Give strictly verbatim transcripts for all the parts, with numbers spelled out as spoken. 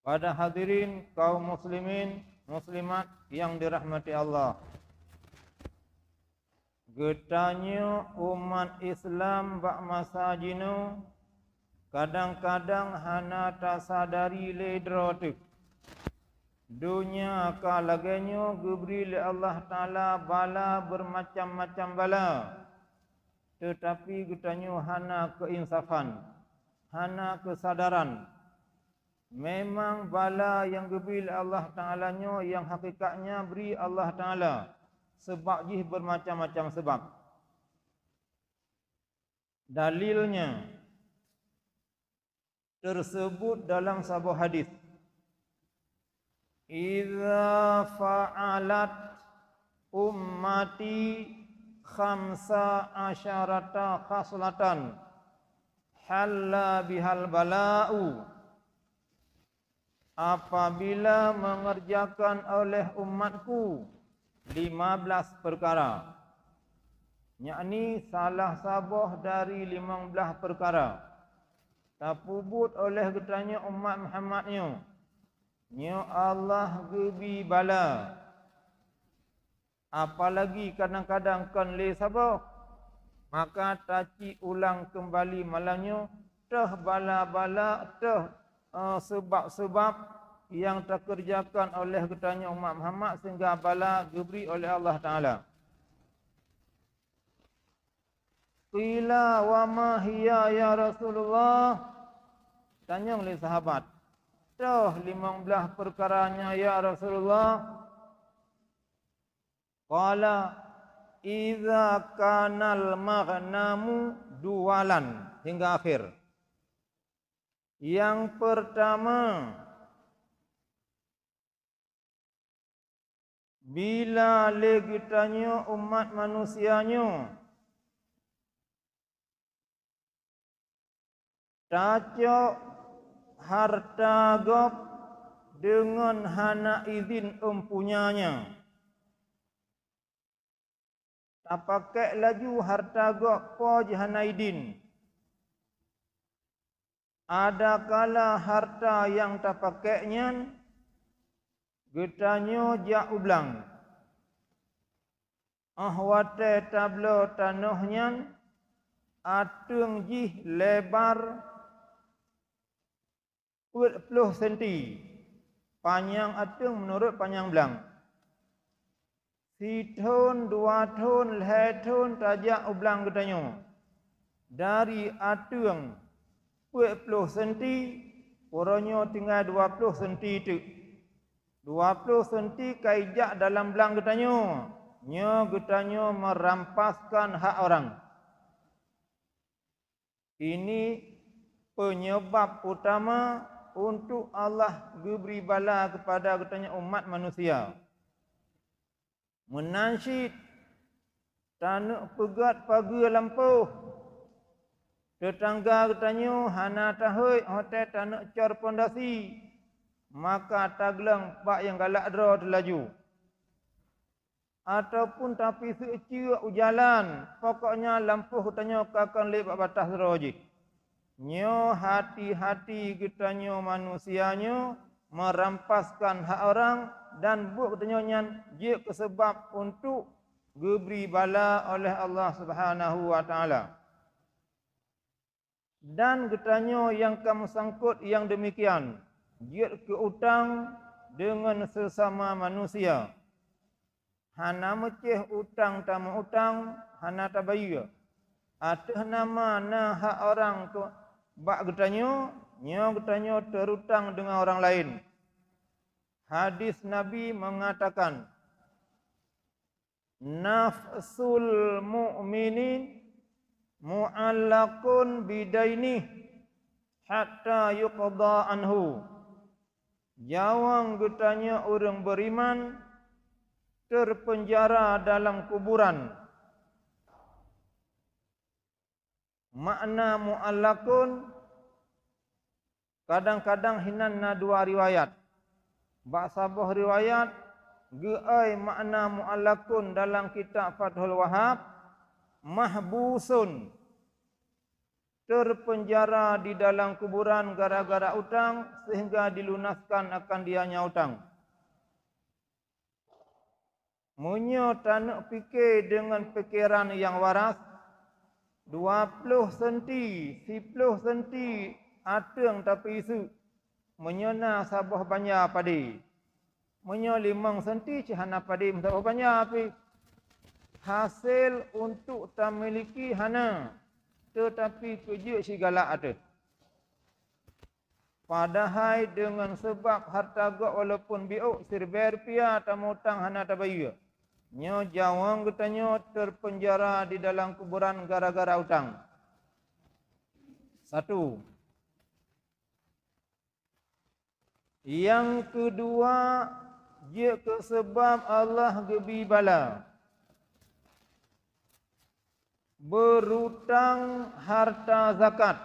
Para hadirin kaum muslimin muslimat yang dirahmati Allah. Geutanyoe umat Islam bak masa jinoe kadang-kadang hana tasadari lé droe teuh. Donya ka lagée nyoe geubri lé Allah Taala bala beumacam-macam bala, teutapi geutanyoe hana keuinsafan, hana keusadaran. Memang bala nyang geubri lé Allah Taala nyoe nyang hakikatnya bri Allah Taala, seubab jih beumacam-macam seubab. Dalilnya teuseubut dalam saboh hadis, "Idza fa'alat ummati khamsa asyarata khaslatan halla bihal bala'u." Apabila mengerjakan oleh umatku lima belas perkara, yakni salah saboh dari limong blaih perkara, tapeubuet oleh geutanyoe umat Muhammad nyoe, nyoe Allah geubi bala. Apalagi kadang-kadang kon lé saboh, maka tacit ulang keumbali malam nyoe, toh bala-bala, toh, eh, seubab-seubab nyang takeureujakan oleh geutanyoe umat Muhammad sehingga bala geubri oleh Allah Taala. Qila wa ma hiya ya Rasulullah? Tanyong lé sahabat, toh limong blaih peukara nyan ya Rasulullah? Qala, "Idza kanal maghnamu duwalan," hingga akhir. Nyang peurtama, bila lé geutanyoe umat manusia nyoe tacok hareuta gob deungon hana idhin empunyanya, tapakék laju hareuta gob po jih hana idhin. Adakala hareuta nyang tapakék nyan geutanyoe jak u blang, óh watée tabloe tanoh nyan ateueng jih lebar peuet ploh senti, panyang ateueng meunurot panyang blang. Sithon, dua thon, lhée thon tajak u blang geutanyoe. Dari ateueng peuet ploh senti, uroe nyoe tinggai dua ploh senti teuk. Dua ploh senti ka ijak dalam blang geutanyoe, nyoe geutanyoe meurampaskan hak orang. Ini peunyeubab utama untuk Allah geubri bala keupada geutanyoe umat manusia. Meunan cit taneuk peugét pageue lampôh, teutangga geutanyoe hana tahôi watée taneuk cor pondasi, maka tagleueng bak nyang galak droe teulaju. Ataupun tapiseuk ceuek u jalan, pokoknya lampôh geutanyoe ka kon lé bak bataih sidroe jih. Nyoe hati-hati geutanyoe manusia nyoe meurampaskan hak orang dan buet geutanyoe nyan jeuet keu seubab untuk geubri bala oleh Allah Subhanahu wa Taala. Dan geutanyoe nyang ka meusangkot nyang deumikian, jeuet keu utang deungon seusama manusia. Hana meucéh utang tameu-utang, hana tabayeue. Ateueh nama na hak orang keu, bak geutanyoe, nyoe geutanyoe teurutang deungon orang laén. Hadis Nabi meungatakan, "Nafsul mu'minin mu'allaqun bidainih hatta yuqda anhu." Nyawöng geutanyoe ureuëng beuriman teupeunjara dalam kuburan. Makna mu'allaqun, kadang-kadang hinan na dua riwayat. Bak saboh riwayat, geuai makna mu'allaqun dalam kitab Fathul Wahhab, mahbusun. terpenjara di dalam kuburan gara-gara utang, sehingga dilunaskan akan dianya utang. Meunyoe taneuk pike deungon pikeran nyang waras, dua ploh senti, siploh senti ateueng tapeuiseuk, meunyoe na saboh banja padé. Meunyoe limong senti cit hana padé meusaboh banja pih. Hasé untuk tamiliki hana, teutapi keu jeuet sigalak ateueh. Padahai deungon sabab hareuta gob walaupun biôk siribèe rupiah tamutang hana tabayeue. Nyoe jaweueng geutanyoe teupeunjara di dalam kuburan gara-gara utang. Satu. Nyang keudua, jeuet keu sabab Allah geubi bala. Beurutang hareuta zakat.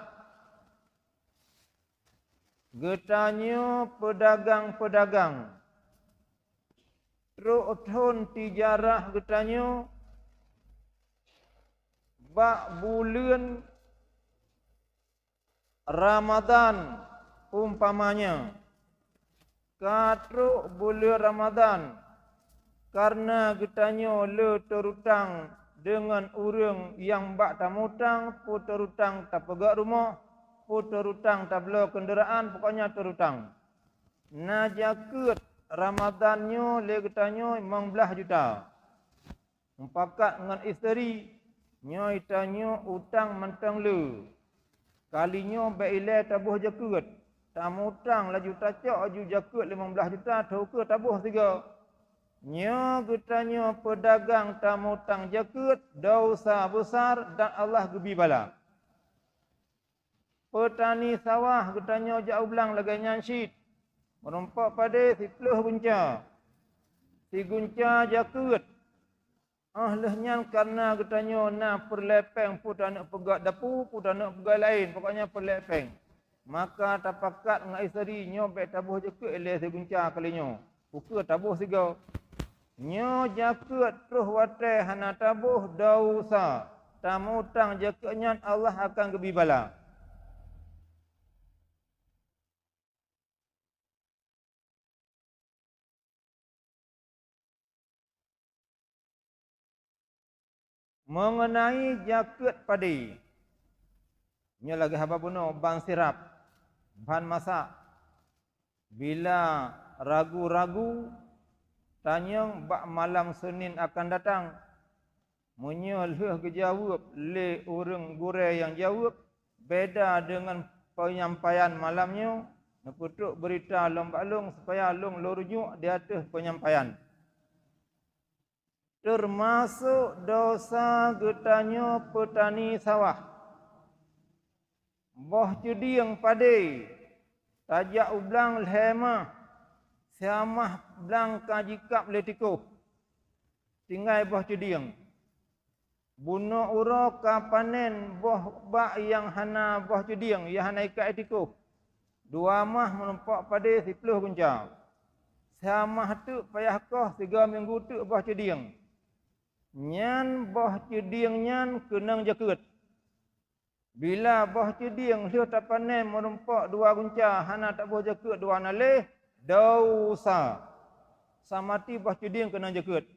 Geutanyoe peudagang-peudagang, trok thon tijarah geutanyoe bak buleuen Ramadhan, umpamanya, ka trok buleuen Ramadhan, kareuna geutanyoe le teurutang deungon ureuëng nyang bak tamutang, peue teurutang tapeugöt rumoh, peue teurutang tabloe keundeuraan, pokoknya teurutang. Na jakeuet Ramadhan nyoe lé geutanyoe limong blaih juta. Mupakat ngon isteri, nyoe tanyoe utang mantong le. Kali nyoe bék ilée taboh jakeuet, tamutang laju tacok laju jakeuet limong blaih juta, teuka taboh sigoe. Nyoe geutanyoe peudagang tamutang jakeuet, desya besar dan Allah geubi bala. Peutani sawah geutanyoe jak u blang lagée nyan cit, meurumpok padé siploh gunca, sigunca jakeuet. Óh lheueh nyan kareuna geutanyoe na peureulée péng, peue taneuk peugöt dapu, peue taneuk peugöt laén, pokoknya peureulée péng. Maka tapakat ngon isteri nyoe bék taboh jakeuet ilée sigunca kali nyoe. Ukeue taboh sigoe. Nyoe jakeuet troh watée hana taboh, desya, tamutang jakeuet nyan Allah akan geubi bala. Meungeunai jakeuet padé, nyoe lagée haba bunoe, ban sirab, ban masak. Bila ragu-ragu, tanyong bak malam Senin akan datang. Meunyoe lheueh geujaweueb lé ureuëng gurée nyang jaweueb, beda deungon peunyampaian malam nyoe, neupeutrok beurita lom bak lôn, supaya lôn lôn rujuk di ateueh peunyampaian. Teumasok desya geutanyoe peutani sawah. Boh ceudieng padé tajak u blang lhée mah, siamah blang ka jikab lé tikôh, tinggai boh ceudieng. Bunoe uroe ka panen boh bak nyang hana boh ceudieng, nyang hana ikat tikôh. Dua mah meurumpok padé siploh gunca. Siamah teuk payah koh, sigoe minggu teuk boh ceudieng. Nyan boh ceudieng nyan keunong jakeuet. Bila boh ceudieng lheueh tapanen meurumpok dua gunca hana taboh jakeuet dua na lé, desya. Samati boh ceudieng keunong jakeuet.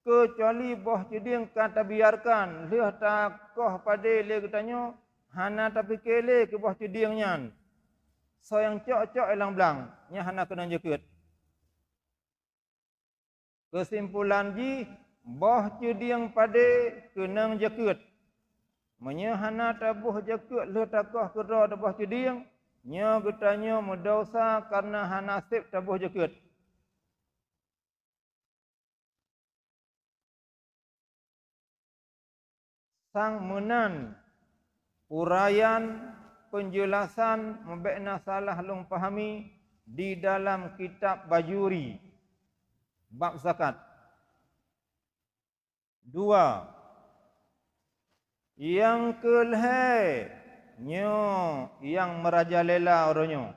Keucuali boh ceudieng ka tabiarkan lheueh takoh padé lé geutanyoe, hana tapike lé keu boh ceudieng nyan. Soe nyang cok-cok i lam blang, nyan hana keunong jakeuet. Keusimpulan jih, boh ceudieng padé keunong jakeuet. Meunyoe hana taboh jakeuet lheueh takoh keudroe boh ceudieng, nyoe geutanyoe meudesya kareuna hana seb taboh jakeuet. Sang meunan uraian, peunjeulasan, meubék na salah lôn pahami, di dalam kitab Bajuri, bab zakat. Dua, nyang keu lhée nyoe nyang meurajalela uroe nyoe.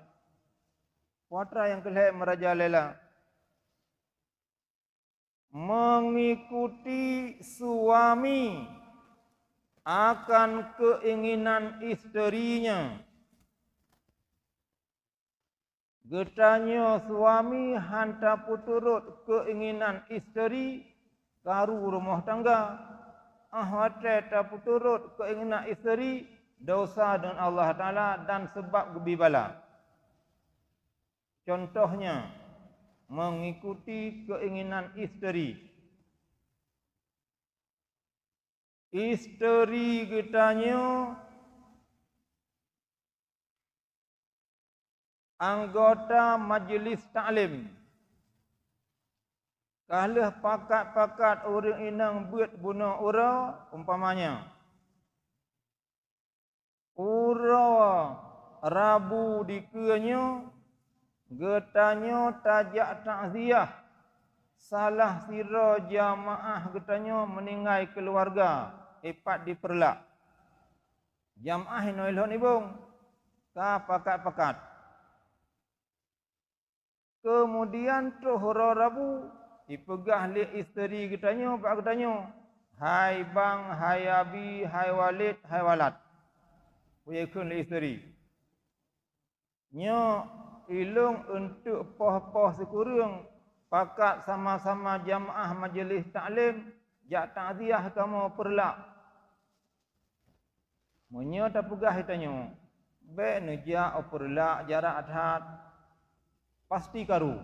Peue atra nyang keu lhée meurajalela? Mengikuti suami akan keuinginan isterinya. Geutanyoe suami han tapeuturot keuinginan isteri, karu rumoh tangga. Óh watée tapeuturot keuinginan isteri, desya deungon Allah Taala dan seubab geubi bala. Contohnya, mengikuti keuinginan isteri. Isteri geutanyoe anggota majeulis taklim. Ka lheueh pakat-pakat ureuëng inong beuet bunoe uroe, umpamanya, uroe Rabu dikeue nyoe, geutanyoe tajak takziah salah sidroe jamaah geutanyoe meuninggai keuluwarga, ipat di Peureulak. Jamaah inoe ilhon ibong, ka pakat-pakat. Keumudian troh uroe Rabu, ipeugah lé isteri geutanyoe bak geutanyoe, "Hai bang, hai abi, hai walid, hai walad." Peue kheun lé isteri, "Nyoe ilong eunteuk poh-poh sikureueng pakat sama-sama jamaah majeulis taklim jak takziah kamoe Peureulak." Meunyoe tapeugah geutanyoe, "Bék neujak u Peureulak, jarak that," pasti karu.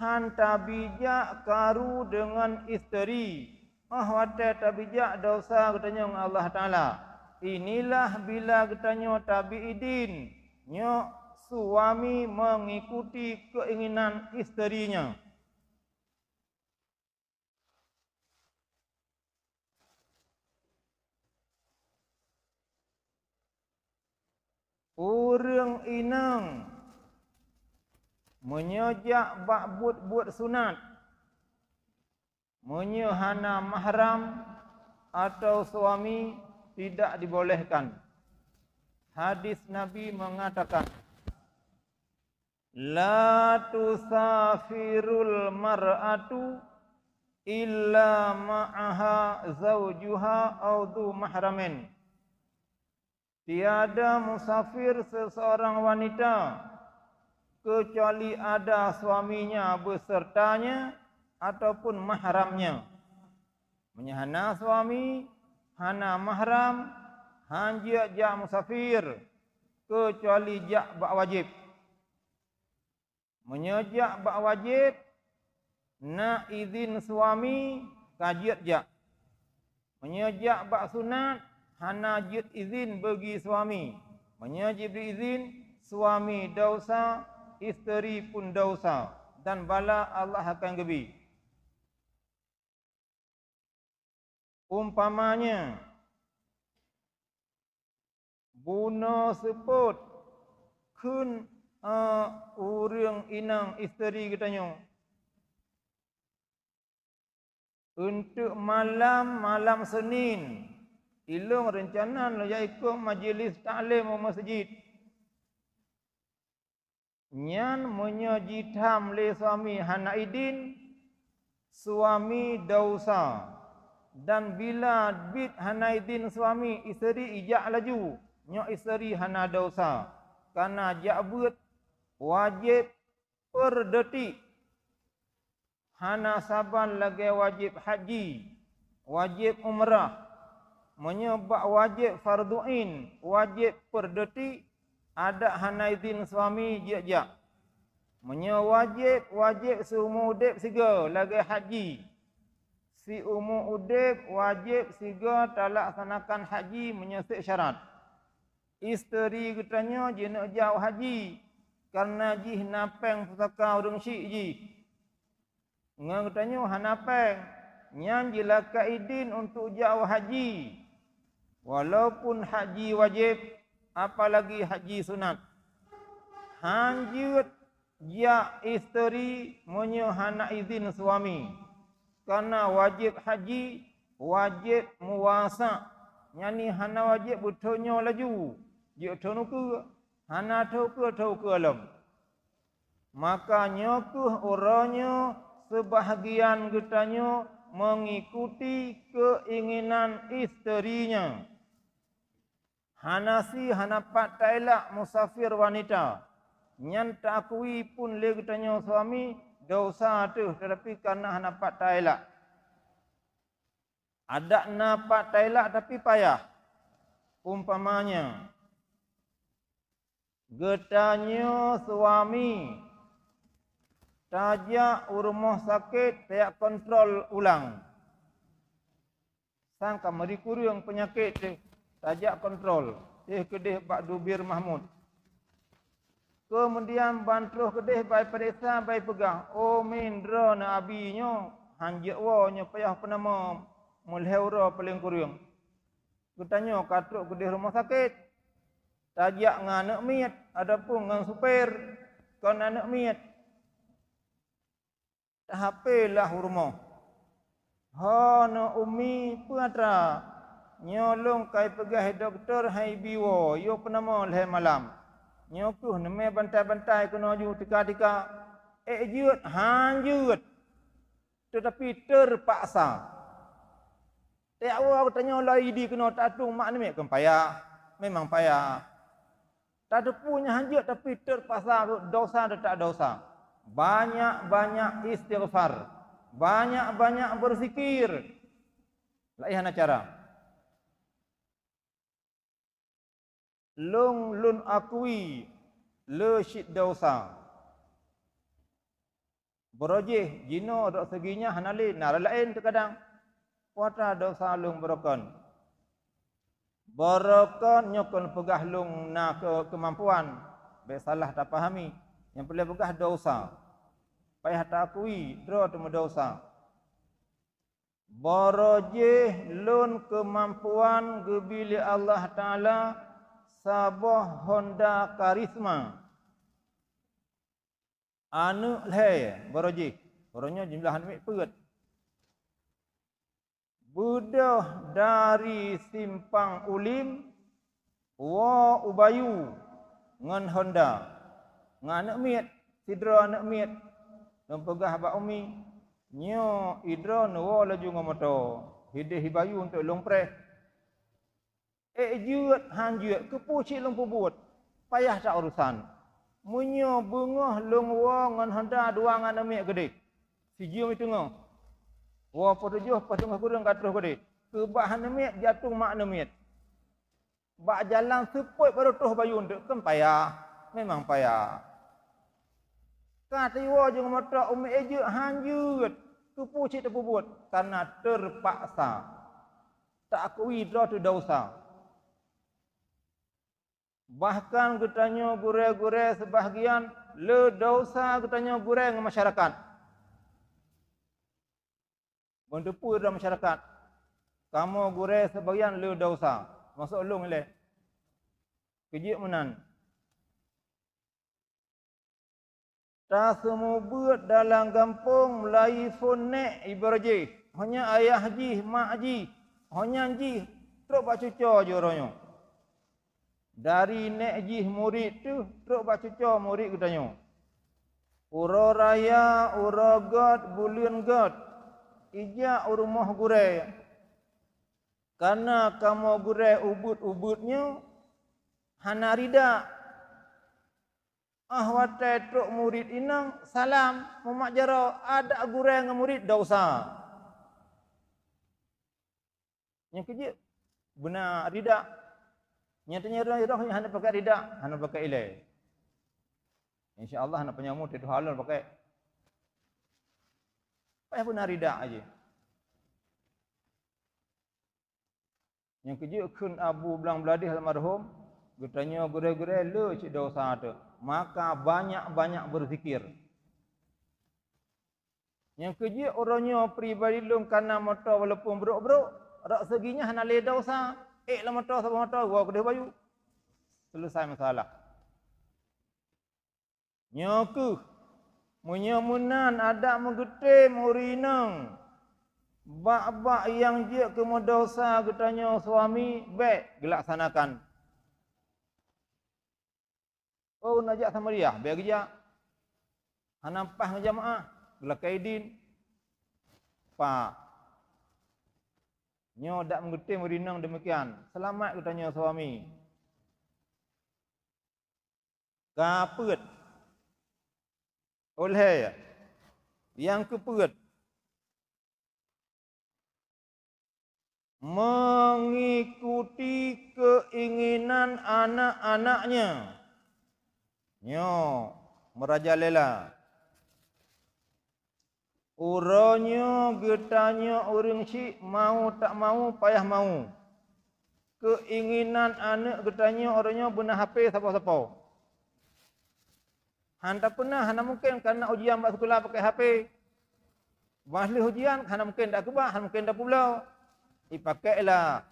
Han tabijak karu deungon isteri, óh watée tabijak desya geutanyoe ngon Allah Taala. Inilah bila geutanyoe tabi idin, nyoe suami mengikuti keuinginan isterinya. Ureuëng inong meunyoe jak bak buet-buet sunat, meunyoe hana mahram atau suami, tidak dibolehkan. Hadis Nabi mengatakan, "La tusafirul mar'atu illa ma'aha zaujuha au dzu mahramin." Tiada musafir seseorang wanita kecuali ada suaminya besertanya ataupun mahramnya. Meunyoe hana suami, hana mahram, han jeuet jak musafir, keucuali jak bak wajéb. Meunyoe jak bak wajéb, na idhin suami, ka jeuet jak. Meunyoe jak bak sunat, hana jeuet idhin beugi suami. Meunyoe jibri idhin, suami desya, isteri pun desya, dan bala Allah akan geubi. Umpamanya, bunoe seupôt kheun, eh, ureuëng inong isteri geutanyoe, "Eunteuk malam, malam Senin, ilong reuncana lôn jak ikot majelis taklim u meuseujid." Nyan meunyoe jitham lé suami hana idhin, suami desya. Dan bila bit hana idhin suami, isteri ijak laju, nyoe isteri hana desya, kareuna jak beuet wajéb peurdetik. Hana saban lagée wajéb haji, wajéb umrah. Meunyoe bak wajéb fardhu ain, wajéb peurdetik, adak hana idhin suami jeuet jak. Meunyoe wajéb, wajéb siumu udeb sigoe lagée haji. Siumu udeb wajéb sigoe talaksanakan haji meunyoe sép syarat. Isteri geutanyoe jineuk jak u haji, kareuna jih na péng pusaka ureuëng syik jih. Ngon geutanyoe hana péng, nyan jilakée idhin untuk jak u haji. Walaupun haji wajéb, apalagi haji sunat. Han jeuet jak isteri meunyoe hana idhin suami. Kareuna wajéb haji, wajéb muwasa, nyani hana wajéb beuthonyoe laju, jeuet thon ukeue, hana thon ukeue, thon ukeue lom. Maka nyoe kheueh uroe nyoe seubahgian geutanyoe mengikuti keinginan isterinya. Hana sie hana pat tailak musafir wanita, nyan taakui pun lé geutanyoe suami desya teuh, teutapi kareuna hana pat tailak. Adak na pat tailak tapi payah. Umpamanya, geutanyoe suami tajak u rumoh sakét tajak kontrol ulang. Sang ka meuri kureueng peunyakét teuh, tajak kontrol, teuh keudeh bak Dubir Mahmud. Keumudian ban troh keudeh bak pareksa, bak peugah, "Oh min, droeneuh abi nyoe han jeuet woe, nyoe payah peunamoe meulhèe uroe paleng kureueng." Geutanyoe ka trok keudeh rumoh sakét, tajak ngon aneuk miet ataupun ngon supir kon aneuk miet. Tahapé lah u rumoh. "Ho, neuh Umi, peue atra? Nyoe lôn ka ipeugah dokto han ibi woe, yôh peunamoe lhèe malam. Nyoe kheueh neumè bantai-bantai keunoe ju tika-tika. Ék jeuet, han jeuet, teutapi teurpaksa. Tajak woe geutanyoe lôn idi keunoe, tatueng mak aneuk miet, kon payah, memang payah. Tateupeue nyan han jeuet, tapi teurpaksa, desya teutap desya. Banyak-banyak istighfar, banyak-banyak beuzikir." Laén hana cara. Lôn, lôn akui le cit desya. Baroe jih jinoe, rot seugi nyan hana lé, na laén teukadang. Peue atra desya lôn baroe kon? Baroe kon nyoe kon peugah lôn na keu-, keumampuan, bék salah tapahami. Nyang peureulée peugah desya. Payah taakui droe teumeudesya. Baroe jih lôn keumampuan geubi lé Allah Taala saboh Honda Karisma. Aneuk lhée baroe jih, baroe nyoe jumlah aneuk miet peuet. Beudôh dari Simpang Ulim woe u Bayu ngon Honda, ngon aneuk miet, sidroe aneuk miet. Lôn peugah bak Umi, "Nyoe idroe neuwoe laju ngon moto, hideh i Bayu untuk lôn preh." Ék jeuet han jeuet, keupeue cit lôn peubuet, payah that urosan. Meunyoe beungoh lôn woe ngon Honda dua ngon aneuk miet keudeh, sijeuem i teungoh, woe poh tujoh, poh teungoh kureueng ka troh keudeh, keubah aneuk miet, jatueng mak aneuk miet. Bak jalan seupôt barô troh Bayu, nteuk kan payah, memang payah. Ka teuwoe jeuet ngon moto, Umi, ék jeuet han jeuet, keupeue cit tapeubuet, kareuna teurpaksa. Taakui droe teuh desya. Bahkan geutanyoe gurée-gurée seubahgian le desya geutanyoe gurée ngon masyarakat. Ban teupeu droe masyarakat, kamoe gurée seubahgian le desya, masôk lôn ilée. Keujeuet meunan. Taseumeubeuet dalam gampông, meulayi phon nèk i baroe jih, ho nyan ayah jih, mak jih, ho nyan jih trok bak cucoe jih uroe nyoe. Dari nèk jih murit teuh trok bak cucoe murit geutanyoe. Uroe raya, uroe gét, buleuen gét, ijak u rumoh gurée. Kareuna kamoe gurée ubeuet-ubeuet nyoe hana rida. Óh watée trok murit inong, salam, mumat jaroe, adak gurée ngon murit desya. Nyang keujeuet beuna rida. Nyang tanyoe roh hana pakai rida, hana pakai ilée. Insya Allah hana peunyamu teuh halal pakai. Payah beuna rida aja. Nyang keujeuet kheun Abu Blang Bladih almarhum, geutanyoe gurée-gurée le cit desya teuh, maka banyak-banyak beuzikir. Nyang keujeuet uroe nyoe pribadi lôn kana moto walaupun brok-brok, rot seugi nyan hana lé desya, ék lam moto saboh moto, woe keudeh bayu. Selesai masalah. Nyoe kheueh, meunyoe meunan adak meugeutem ureuëng inong, bak-bak nyang jeuet keu meudesya geutanyoe suami, bék geulaksanakan. Oh, na jak Samariah, bék geujak. Hana paih ngon jamaah, geulakée idin. Pak, Nyoe dak meugeutém ureuëng inong demikian, seulamat geutanyoe suami. Ka peuet. Ulhée, nyang keupeuet, mengikuti keinginan anak-anaknya. Nyoe meurajalela. Uroe nyoe geutanyoe ureuëng syiek mau tak mau payah mau. Keinginan aneuëk geutanyoe uroe nyoe beuna H P sapo-sapo. Hana peunah, hana mungken, kareuna ujian bak sikula pakai H P. Bah lheueh ujian, hana mungken dak keubah, hana mungken dak peubloe. Ipakailah.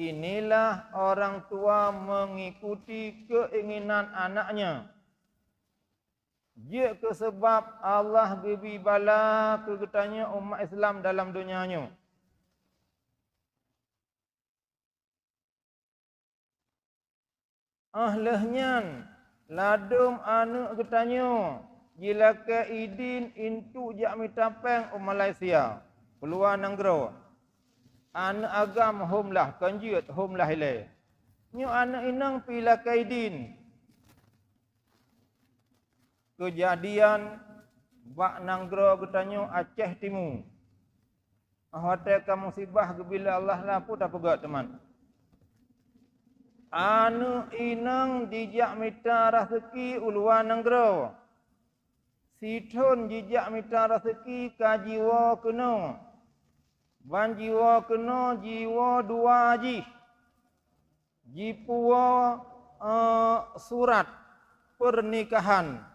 Inilah orang tua mengikuti keinginan anaknya. Jeuet keu sabab Allah geubri bala keu geutanyoe umat Islam dalam donya nyoe. Óh lheueh nyan, ladôm aneuëk geutanyoe jilakée idin intu jak mita péng u Malaysia, u luwa nanggroe. Aneuëk agam hom lah, kon jeuet hom lah ilée. Nyoe aneuëk inong pih ilakée idin. Keujadian bak nanggroe geutanyoe Aceh Timu. Óh watée ka musibah geubri lé Allah, la peue tapeugah teuma. Aneuëk inong jijak mita raseuki u luwa nanggroe. Sithon jijak mita raseuki ka jiwoe keunoe. Ban jiwoe keunoe, jiwoe dua jih. Jipuwoe, eh, surat pernikahan.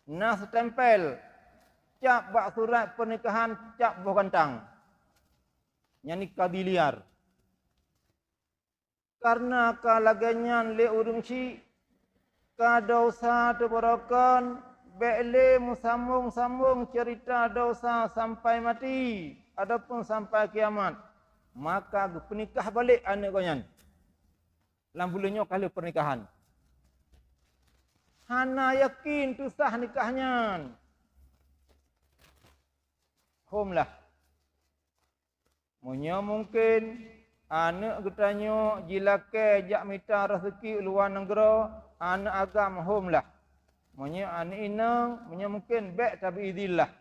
Na stempel, cap bak surat pernikahan, cap boh gantang. Nyan ni kabiliar. Kareuna ka lagée nyan lé ureuëng syiek, ka desya teubarokon, bék lé meusambong-sambong ceurita desya sampai maté, ataupun sampai kiamat, maka geupeunikah balek aneuëk gobnyan. Lam buleuen nyoe ka lheueh pernikahan. Hana yakin teu sah nikah nyan. Hom lah. Meunyoe mungken, aneuëk geutanyoe jilakée jak mita raseuki u luwa nanggroe, aneuëk agam hom lah. Meunyoe aneuëk inong, meunyoe mungken, bék tabi idin lah.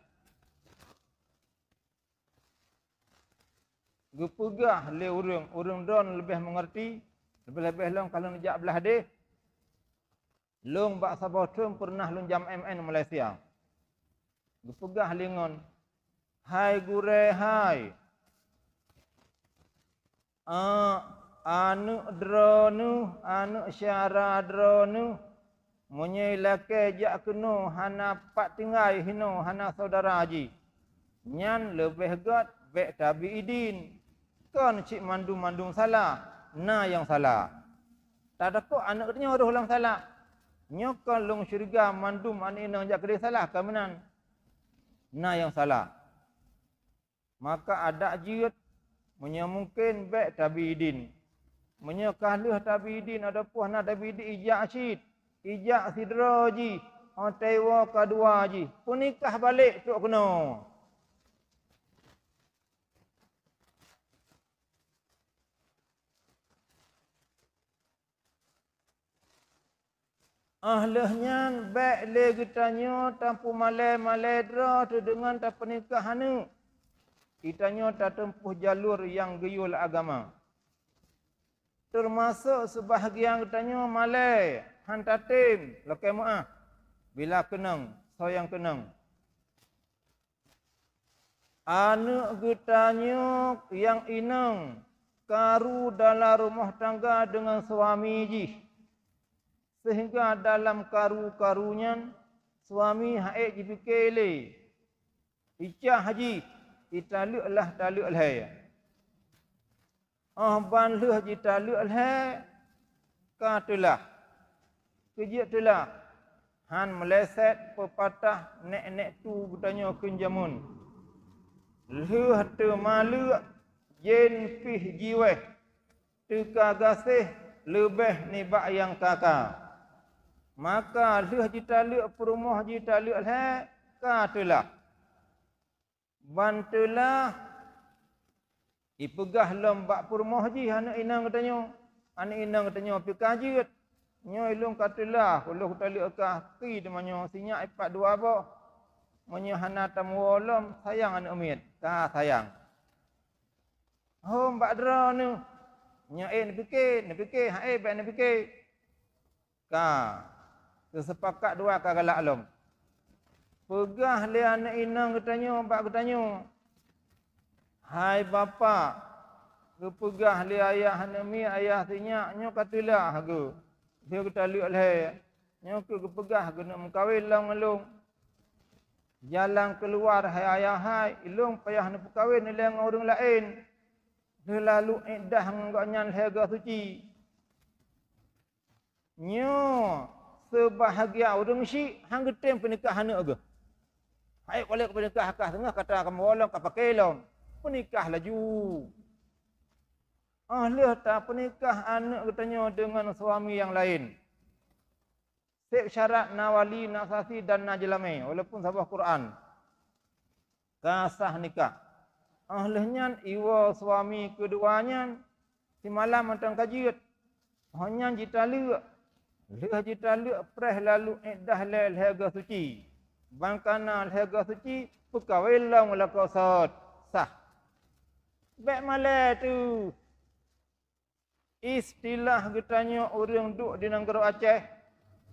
Geupeugah lé ureuëng, ureuëng droen leubeh meungeurti, leubeh-leubeh lom ka lôn jak blaih deh. Lôn bak saboh thon peureunah lôn jam M N Malaysia. Geupeugah lé ngon, "Hai gurée hai, a, aneuëk droeneueh, aneuëk syedara droeneueh, meunyoe ilakée jak keunoe hana pat tinggai hinoe, hana syedara jih, nyan leubeh gét bék tabi idin. Kon cit mandum-mandum salah, na nyang salah." Tatakot aneuëk geutanyoe rhoh lam salah. Nyoe kon lôn syeuruga mandum aneuëk inong jak keudeh salah, ka meunan. Na nyang salah. Maka adak jeuet, meunyoe mungken bék tabi idin. Meunyoe ka lheueh tabi idin, ataupun hana tabi idin, ijak cit, ijak sidroe jih, óh watée woe ka dua jih, peunikah balek trok keunoe. Óh lheueh nyan, bék lé geutanyoe tapeumalée-malée droe teuh deungon tapeunikah aneuëk. Geutanyoe tateumpôh jalur nyang geuyue lé agama. Teumasok seubahagian geutanyoe malée, hán tatem, lakée meuáh, bila keunong, soe nyang keunong. Aneuëk geutanyoe nyang inong karu dalam rumoh tangga deungon suami jih, seuhingga dalam karu-karu nyan suami han ék jipike lé. Icah jih, italeuek lah taleuek lhée. Óh ban lheueh jitaleuek lhée, ka teulah. Keujeuet teulah, hán meuleset peupatah nék-nék tu geutanyoe kheun jameun. Lheueh teumaleuek, jén pih jiwéh, teuka gaséh leubeh nibak nyang ka-ka. Maka lheueh jitaleuek peurumoh jitaleuek lhée, ka teulah. Ban teulah, Ipeugah lom bak peurumoh jih aneuk inong geutanyoe, "Aneuk inong geutanyoe pih ka jeuet. Nyoe ilôn ka teulah, ulôn kutaleuek kah ki teuma nyoe sinyak ipat dua boh. Meunyoe hana tameuwoe lom, sayang aneuk miet, ka sayang." Hom bak droeneuh, nyoe ék neupike, neupike, han ék bék neupike. Ka, teusepakat dua ka galak lom. Peugah lé aneuk inong geutanyoe bak geutanyoe, "Hai bapak, geupeugah lé ayah aneuk miet, ayah sinyak nyoe ka teulah geuh, lheueh geutaleuek lhée. Nyoe keuh geupeugah geuneuk meukawen lom ngon lôn. Jalan keuluwa hai ayah hai, ilôn payah neupeukawen ilée ngon ureuëng laén, lheueh lalu iddah ngon gobnyan lhée goe suci." Nyoe seubahgia ureuëng syik han geutem peunikah aneuk geuh. Hai, "Ka lheueh peunikah kah, teungoh ka tameuwoe lom, ka pake lom." Peunikah laju. Óh lheueh tapeunikah aneuk geutanyoe deungon suami nyang laén, seb syarat na wali, na sasi dan na jeulamé, walaupun saboh Quran, ka sah nikah. Óh lheueh nyan iwoe suami keudua nyan simalam mantong ka jeuet. Óh nyan jitaleuek. Lheueh jitaleuek preh lalu iddah lhée, lhée goe suci. Ban ka na lhée goe suci, peukawen lom lakoe sot, sah. Bék malée teuh. Istilah geutanyoe ureuëng duek di nanggroe Aceh,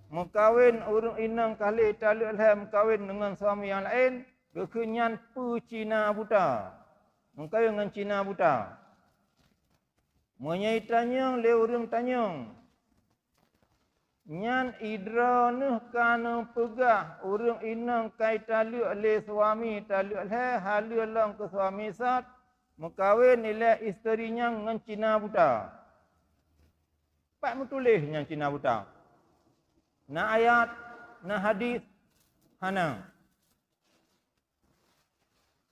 meukawen ureuëng inong ka lheueh taleuek lhée meukawen deungon suami nyang laén, geukheun nyan peucina buta. Meukawen ngon cina buta. Meunyoe itanyong lé ureuëng tanyong, nyan idroeneuh ka neupeugah ureuëng inong ka italeuek lé suami taleuek lhée haleue lom keu suami sot, meukawen ilée isteri nyan ngon cina buta. Pat meutuléh nyang cina buta? Na ayat, na hadis? Hana.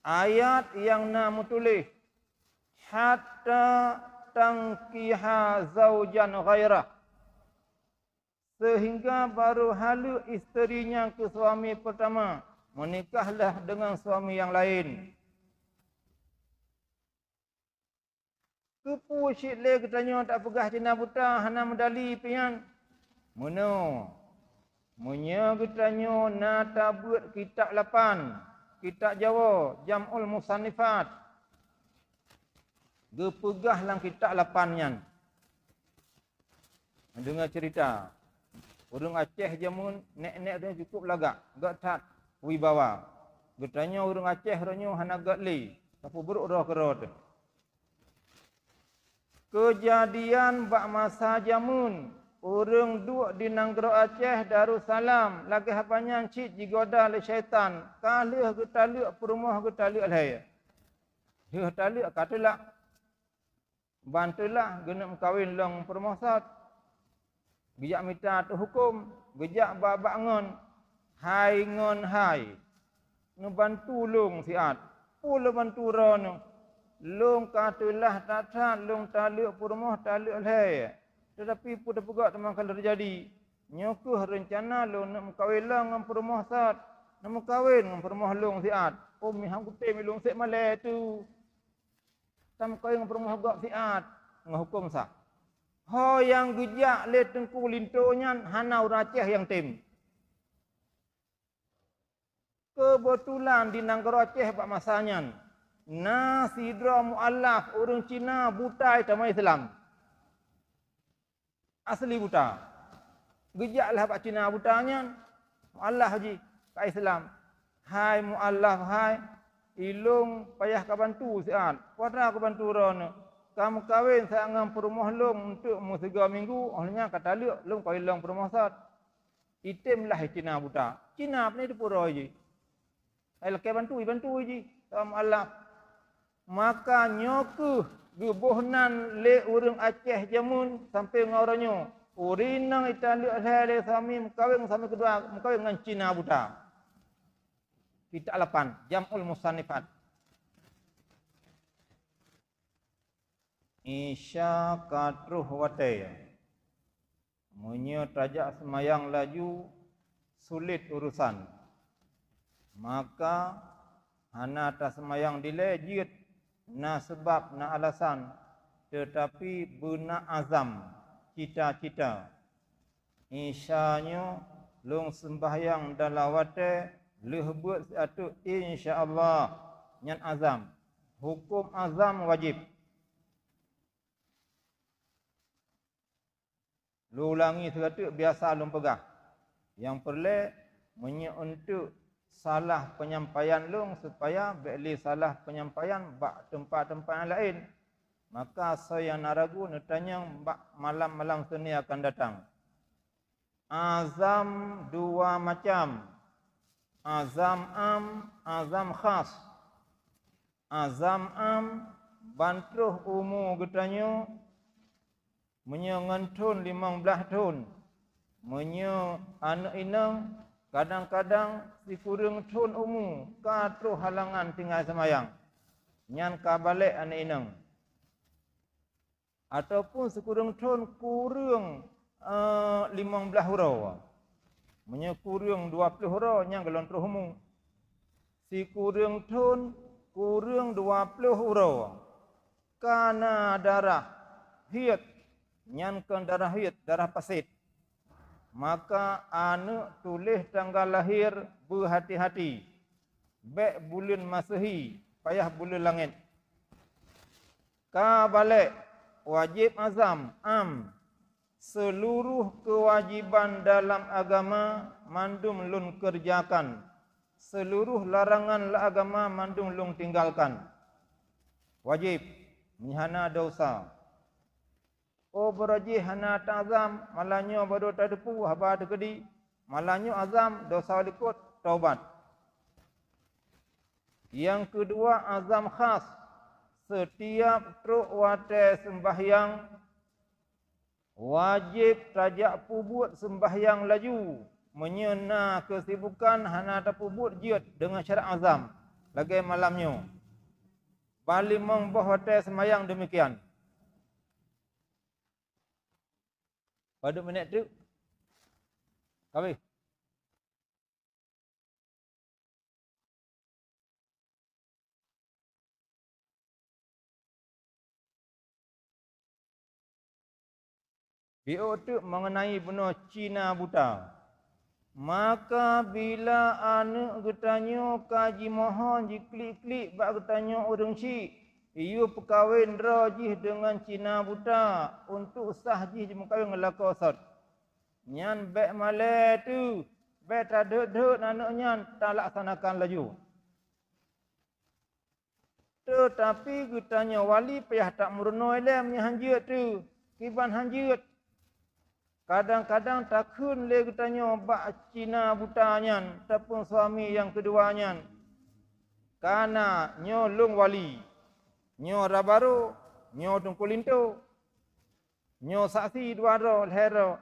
Ayat nyang na meutuléh, "Hatta tankiha zaujan ghairah." Seuhingga barô haleue isteri nyang keu suami peurtama, meunikahlah deungon suami nyang laén. Keupeue cit lé geutanyoe tapeugah cina buta hana meudali pih nyan? Meunoe, meunyoe geutanyoe na tabeuet kitab lapan, kitab Jawoe, Jam'ul Musannifat, geupeugah lam kitab lapan nyan, deungoe ceurita, ureuëng Aceh jameun nek-nek nyan cukôp lagak, gét that wibawa. Geutanyoe ureuëng Aceh uroe nyoe hana gét lé, tapeubrôk droe keudroe teuh. Keujadian bak masa jameun ureuëng duek di nanggroe Aceh Darussalam, lagée haba nyan cit jigoda lé syaitan, ka lheueh geutaleuek peurumoh geutaleuek lhée. Lheueh taleuek ka teulak. Ban teulak geuneuk meukawen lom peurumoh sot. Geujak mita teuhuköm, geujak bak-bak ngon, "Hai ngon hai, neubantu lôn siat." "Peue lôn bantu droeneuh? Lôn ka teulah that-that lôn taleuek peurumoh taleuek lhée, teutapi peue teupeugah teuma ka lheueh teujadi. Nyoe kheueh reuncana lôn neuk meukawen lom ngon peurumoh sot, neuk meukawen ngon peurumoh lôn siat." "Oh, meuhan kutem ilôn seb malée teuh." Tameukawen ngon peurumoh gob siat, ngon huköm sah. Ho nyang geujak lé Teungku Linto nyan hana ureuëng Aceh nyang tem. Keubeutulan di nanggroe Aceh bak masa nyan, na sidroe mualaf ureuëng Cina buta jitamong Islam. Asli buta. Geujaklah bak Cina buta nyan, mualaf jih ka Islam. "Hai mualaf hai, ilôn payah ka bantu siat. Peue atra kubantu droeneuh? Ka meukawen siat ngon peurumoh lôn eunteuk meusigoe minggu, óh lheueh nyan ka taleuek, lôn kawen lom peurumoh sot." Item lah Cina buta. Cina pane teupeue droe jih. Hai lakée bantu, ibantu jih. Sama Allah. Maka nyoe kheueh geuboh nan lé ureuëng Aceh jameun sampoe ngon uroe nyoe. Ureuëng inong italeuek lhée lé suami meukawen ngon suami keudua, meukawen ngon Cina buta. Kitab lapan, Jam'ul Musannifat. Isya ka troh watée. Meunyoe tajak seumayang laju sulet urosan, maka hana taseumayang dilée jeuet na sabab, na alasan, teutapi beuna azam, cita-cita. Isa nyoe lôn seumbahyang dalam watée lheueh beuet siateuek, insya Allah, nyan azam. Huköm azam wajéb. Lôn ulangi siateuek biasa lôn peugah. Nyang peureulée, meunyoe eunteuk salah peunyampaian lôn, supaya bék lé salah peunyampaian bak teumpat-teumpat nyang laén, maka soe nyang na ragu neutanyong bak malam-malam Senin akan datang. Azam dua macam, azam am, azam khas. Azam am, ban troh umu geutanyoe, meunyoe ngon thon limong blaih thon, meunyoe aneuëk inong, kadang-kadang sikureueng thon umu ka troh halangan tinggai seumayang, nyan ka balek aneuëk inong. Ataupun sikureueng thon kureueng, eh, limong blaih uroe. Meunyoe kureueng dua ploh uroe, nyan gohlom troh umu. Sikureueng thon kureueng dua ploh uroe, ka na darah hiet, nyan kon darah hiet, darah paset. Maka aneuëk tuléh tanggal lahé beuhati-hati, bék buleuen Masehi, payah buleuen langét. Ka balek, wajéb azam, am, seuluruh keuwajéban dalam agama mandum lôn keureujakan, seuluruh larangan lam agama mandum lôn tinggalkan. Wajéb, meunyoe hana desya. Oh, barô jih hana taazam, malam nyoe barô tateupeue haba teukeudi, malam nyoe azam, desya likot, taubat. Nyang keudua, azam khas. Setiap trok watée seumbahyang, wajéb tajak peubuet seumbahyang laju. Meunyoe na keusibukan hana tapeubuet, jeuet deungon syarat azam, lagée malam nyoe. Ban limong boh watée seumbahyang demikian. Padub minét teuk? Ka abéh? Jiôh teuk mengenai bunoe Cina buta. Maka bila aneuëk geutanyoe ka jimohon jiklik-klik bak geutanyoe ureuëng syik, iyue peukawen droe jih deungon Cina buta, untuk sah jih jimeukawen ngon lakoe sot, nyan bék malée teuh, bék tadhôt-dhôt aneuëk nyan, talaksanakan laju. Teutapi geutanyoe wali payah tameurunoe lé meunyoe hán jeuet teuh, kiban hán jeuet. Kadang-kadang takheun lé geutanyoe bak Cina buta nyan ataupun suami nyang keudua nyan, "Kana nyoe lôn wali, nyoe rabarô, nyoe teungku linto, nyoe saksi dua droe lhée droe."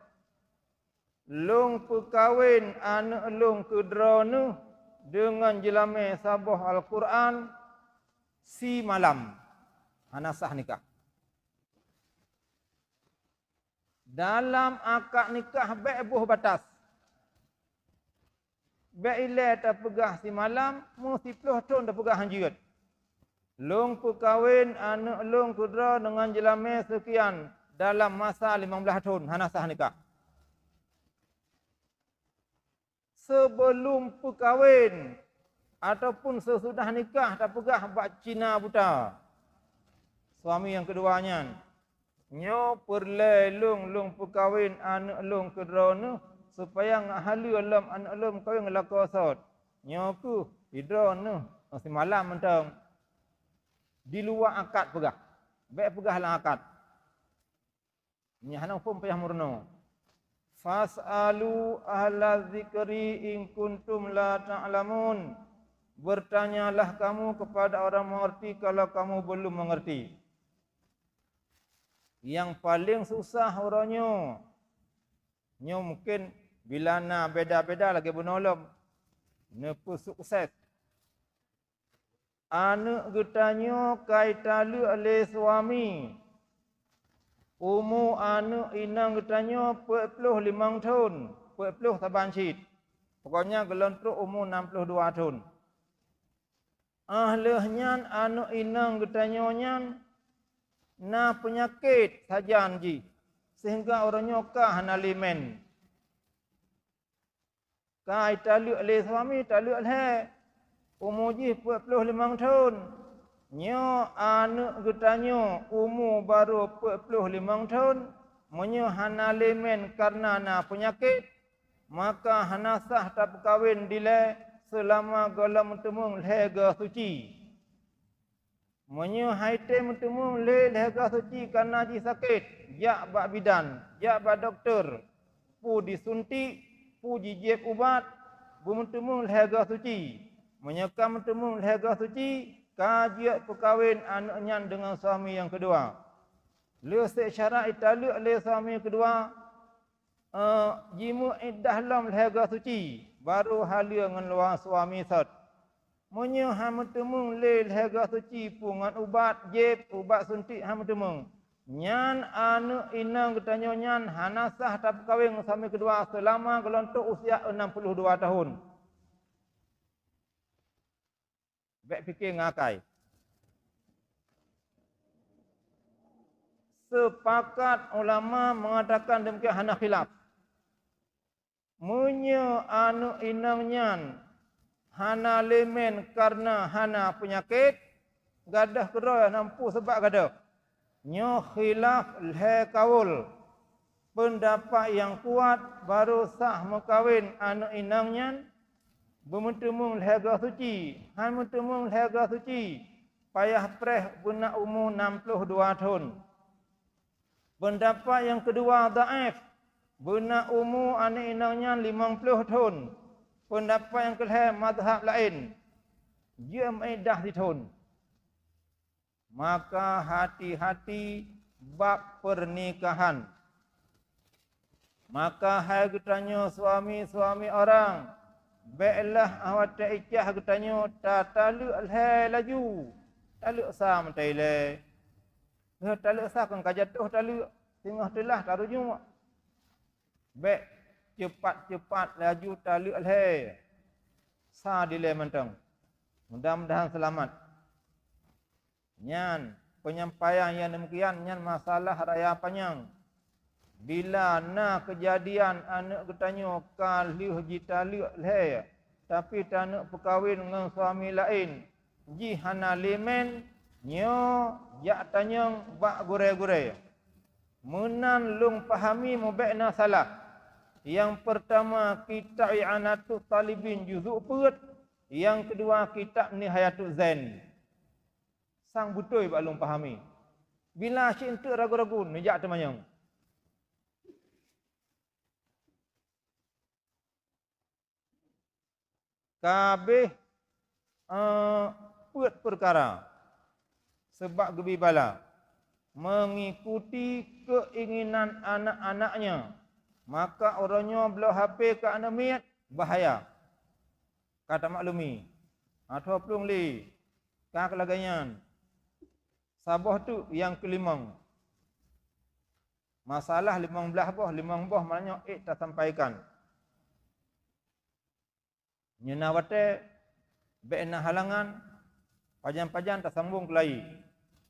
Lôn peukawen aneuëk lôn keu droeneueh deungon jeulamé saboh Al-Qur'an simalam, hana sah nikah. Dalam akad nikah bék boh batas. Bék ilée tapeugah simalam, meu siploh thon tapeugah hán jeuet. Lôn peukawen aneuëk lôn keudroe deungon jeulamé seukian dalam masa limong blaih thon, hana sah nikah. Seubeulom peukawen ataupun seusudah nikah tapeugah bak Cina buta, suami nyang keudua nyan, "Nyoe peureulée lôn, lôn peukawen aneuëk lôn keudroe neueh, supaya ngat haleue lom aneuëk lôn meukawen ngon lakoe sot. Nyoe kheueh sidroe neueh, simalam mantong." Di luwa akad peugah, bék peugah lam akad. Nyan hana phon payah meurunoe. "Fas'alu ahla dzikri in kuntum la ta'lamun." Bertanyalah kamu kepada orang mengerti kalau kamu belum mengerti. Nyang paleng susah uroe nyoe, nyoe mungken bila na beda-beda lagée bunoe lom, neupeusukses. Aneuëk geutanyoe ka italeuek lé suami. Umu aneuëk inong geutanyoe peuet ploh limong thon, peuet ploh saban cit. Pokoknya gohlom trok umu nam ploh dua thon. Ah lheueh nyan aneuëk inong geutanyoe nyan na peunyakét sajan jih, sehingga uroe nyoe ka hana lé mèn. Ka italeuek lé suami, taleuek lhée, umu jih peuet ploh limong thon. Nyoe aneuëk geutanyoe umu barô peuet ploh limong thon, meunyoe hana lé mèn kareuna na peunyakét, maka hana sah tapeukawen dilée seulama gohlom meuteumèe lhée goe suci. Meunyoe hai tém meuteumèe lé lhée goe suci kareuna jih sakét, jak bak bidan, jak bak dokto, peue disuntik, peue jijieb ubat, beumeuteumèe lhée goe suci. Meunyoe ka meuteumèe lhée goe suci, ka jeuet peukawen aneuëk nyan deungon suami nyang keudua. Lheueh sép syarat italeuek lé suami keudua, eh, jimeuiddah lom lhée goe suci, barô haleue ngon luwa suami sot. Meunyoe han meuteumèe lé lhée goe suci peue ngon ubat jieb, ubat suntik han meuteumèe, nyan aneuëk inong geutanyoe nyan hana sah tapeukawen ngon suami keudua seulama geulontok usia enam puluh dua tahun. Bék pike ngon akai. Sepakat ulama mengatakan demikian, hana khilaf. Meunyoe aneuëk inong nyan hana lé mèn kareuna hana peunyakét, gadôh keudroe na peue sabab gadôh. Nyoe khilaf lhée kaul. Peundapat nyang kuat barô sah meukawen aneuëk inong nyan beumeuteumèe lhée goe suci, han meuteumèe lhée goe suci, payah preh beuna umu enam ploh dua thon. Peundapat nyang keudua dhaif, beuna umu aneuëk inong nyan limong ploh thon. Peundapat nyang keulhée mazhab laén, jeuet meuiddah sithon. Maka hati-hati bab pernikahan. Maka hai geutanyoe suami-suami orang, béklah watée icah geutanyoe tataleuek lhée laju, taleuek sa meutai ilée. Lheueh taleuek sa kon ka jatoh taleuek, singoh teulah tarunyuek. Bék cepat-cepat laju taleuek lhée, sa dilée mantong. Mudah-mudahan seulamat. Nyan, peunyampaian nyang deumikian nyan masalah raya panyang. Bila na keujadian aneuëk geutanyoe ka lheueh jitaleuek lhée, tapi taneuk peukawen ngon suami laén, jih hana lé mèn, nyoe jak tanyong bak gurée-gurée. Meunan lôn pahami meubék na salah. Nyang peurtama kitab I'anatut Talibin juzuk peuet, nyang keudua kitab Nihayatuz Zain. Sang beutôi bak lôn pahami. Bila cit eunteuk ragu-ragu, neujak teumanyong. Ka habéh, eh, peuet peukara, sabab geubi bala, meungikuti keuinginan anak-anaknya, maka uroe nyoe bloe H P keu aneuk miet, bahaya. Ka tamaklumi, ateueh plueng lé, ka lagée nyan. Saboh teuk nyang keulimong. Masalah limong blaih boh, limong boh malam nyoe ék tasampaikan. Nyoe na watée, bék na halangan, pajan-pajan tasambong keulayi.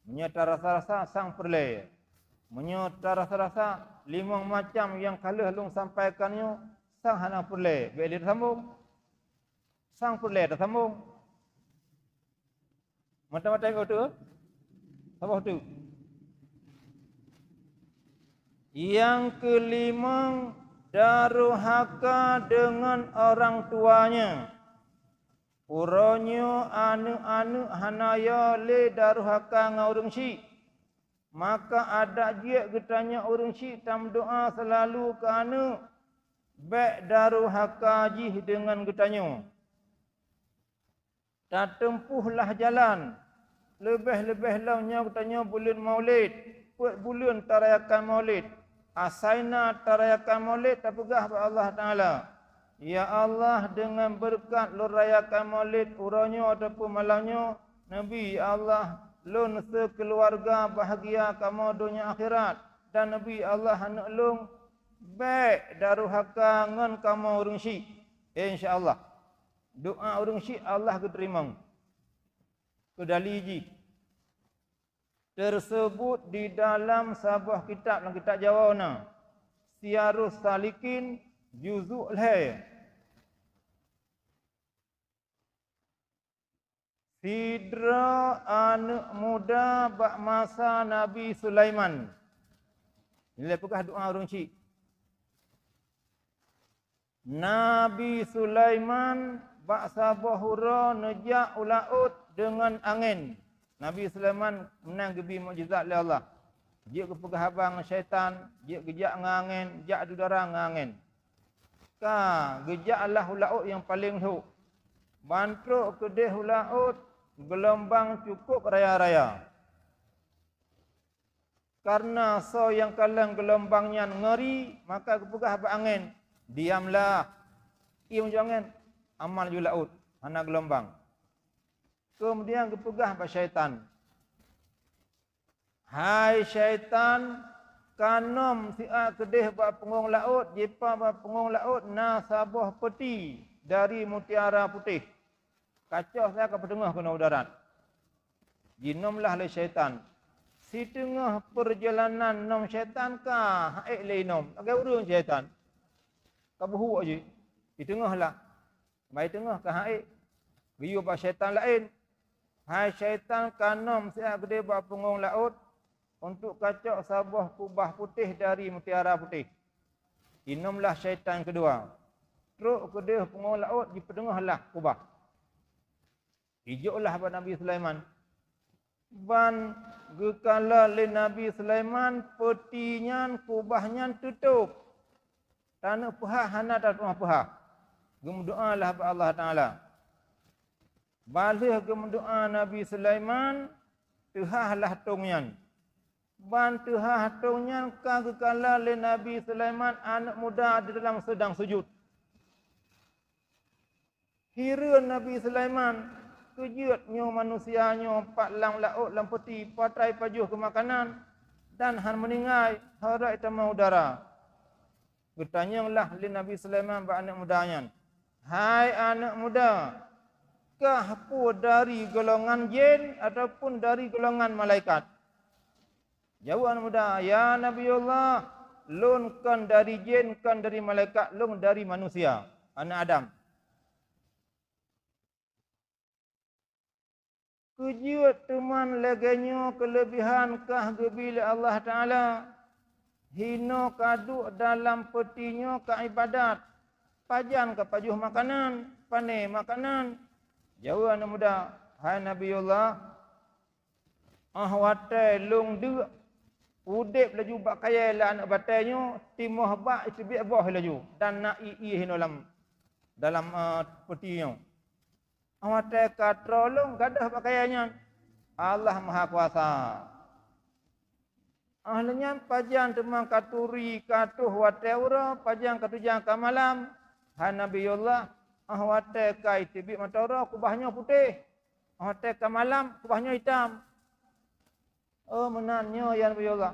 Meunyoe tarasa-rasa sang peureulée. Meunyoe tarasa-rasa limong macam nyang ka lheueh lôn sampaikan nyoe sang hana peureulée, bék lé tasambong. Sang peureulée tasambong. Mata-mata yang tu, saboh tu. Nyang keulimong, daruhaka deungon orang tuanya. Uroe nyoe aneuk-aneuk hana yo lé daruhaka ngon ureuëng syik. Maka adak jeuet geutanyoe ureuëng syik tameudoá seulalu keu aneuk, bék daruhaka jih deungon geutanyoe. Tateumpôh lah jalan, leubeh-leubeh lom nyoe geutanyoe buleuen Maulid, peuet buleuen tarayakan Maulid. Asai na tarayakan Maulid tapeugah bak Allah Taala, "Ya Allah, deungon beureukat lôn rayakan Maulid uroe nyoe ataupun malam nyoe, neubi, ya Allah, lôn seukeuluwarga bahgia kamoe donya akhirat, dan neubi, ya Allah, aneuk lôn bék daruhaka ngon kamoe ureuëng syik." Insya Allah. Doá ureuëng syik Allah geuteurimong. Dali jih teuseubut di dalam saboh kitab, lam kitab Jawa na, Siyarus Salikin, juzuk lhée. Sidroe aneuëk muda bak masa Nabi Sulaiman. Nilai peugah doa ureuëng chik. Nabi Sulaiman bak saboh uroe neujak u laôt deungon angén. Nabi Sulaiman meunan geubri mukjizat lé Allah. Jeuet geupeugah haba ngon syaitan, jeuet geujak ngon angén, jak di udara ngon angén. Ka geujak lah u laôt nyang paleng lhok. Ban trok keudeh u laôt, geulombang cukup raya-raya. Kareuna soe nyang kalon geulombang nyan ngeuri, maka geupeugah bak angén, "Diamlah!" Iem ju angén, aman ju laôt, hana geulombang. Keumudian geupeugah bak syaitan, "Hai syaitan, ka nom siat keudeh bak punggong laôt, jipa bak punggong laôt na saboh peuti dari mutiara putéh. Kacoh saja ka peuteungoh keunoe u darat." Jinomlah lé syaitan. Siteungoh peurjalanan nom syaitan ka ha'ék lé inom, lagée ureuëng syaitan. Ka beuhuek jih, iteungoh lah. Bai teungoh ka ha'ék. Geuyue bak syaitan laén, "Hai syaitan, ka nom siat keudeh bak punggong laôt, untuk kacok saboh kubah putéh dari mutiara putéh." Inomlah syaitan keudua. Trok keudeh punggong laôt, jipeuteungoh lah kubah. Ijoklah bak Nabi Sulaiman. Ban geukalon lé Nabi Sulaiman peuti nyan, kubah nyan teutôb. Taneuk peuhah hana tatu'oh peuhah. Geumeudoalah bak Allah Taala. Bah lheueh geumeudoa Nabi Sulaiman, teuhahlah tông nyan. Ban teuhah tông nyan ka geukalon lé Nabi Sulaiman aneuëk muda di dalam seudang sujut. Hireuen Nabi Sulaiman, "Keujeuet nyoe manusia nyoe pat lam laôt lam peuti, patai pajoh keu makanan, dan han meuninggai, harôh itamong u dara." Geutanyonglah lé Nabi Sulaiman bak aneuëk muda nyan, "Hai aneuëk muda, kah peue dari golongan jén ataupun dari golongan malaikat?" Jaweueb aneuëk muda, "Ya Nabiullah, lôn kon dari jén, kon dari malaikat, lôn dari manusia, aneuëk Adam." "Keujeuet teuma lagée nyoe keuleubehan kah geubi lé Allah Taala, hinoe ka duek dalam peuti nyoe ka iébadat, pajan ka pajoh makanan, pané makanan?" Jaweueb aneuëk muda, "Hai Nabiullah, óh watée lôn deuk, udeb laju bak kayée lé aneuëk batée nyoe, timoh bak iteubiet boh laju, dan na ié-ié hinoe lam, dalam, eh, peuti nyoe. Óh watée ka troe lôn gadôh bak kayée nyan, Allah Mahakuasa. Óh lheueh nyan pajan teuma ka turi ka troh watée uroe, pajan ka tujang ka malam, hai Nabiullah, óh watée ka iteubiet mata uroe kubah nyoe putéh, óh watée ka malam kubah nyoe itam." "Oh, meunan nyoe, ya Nabiullah.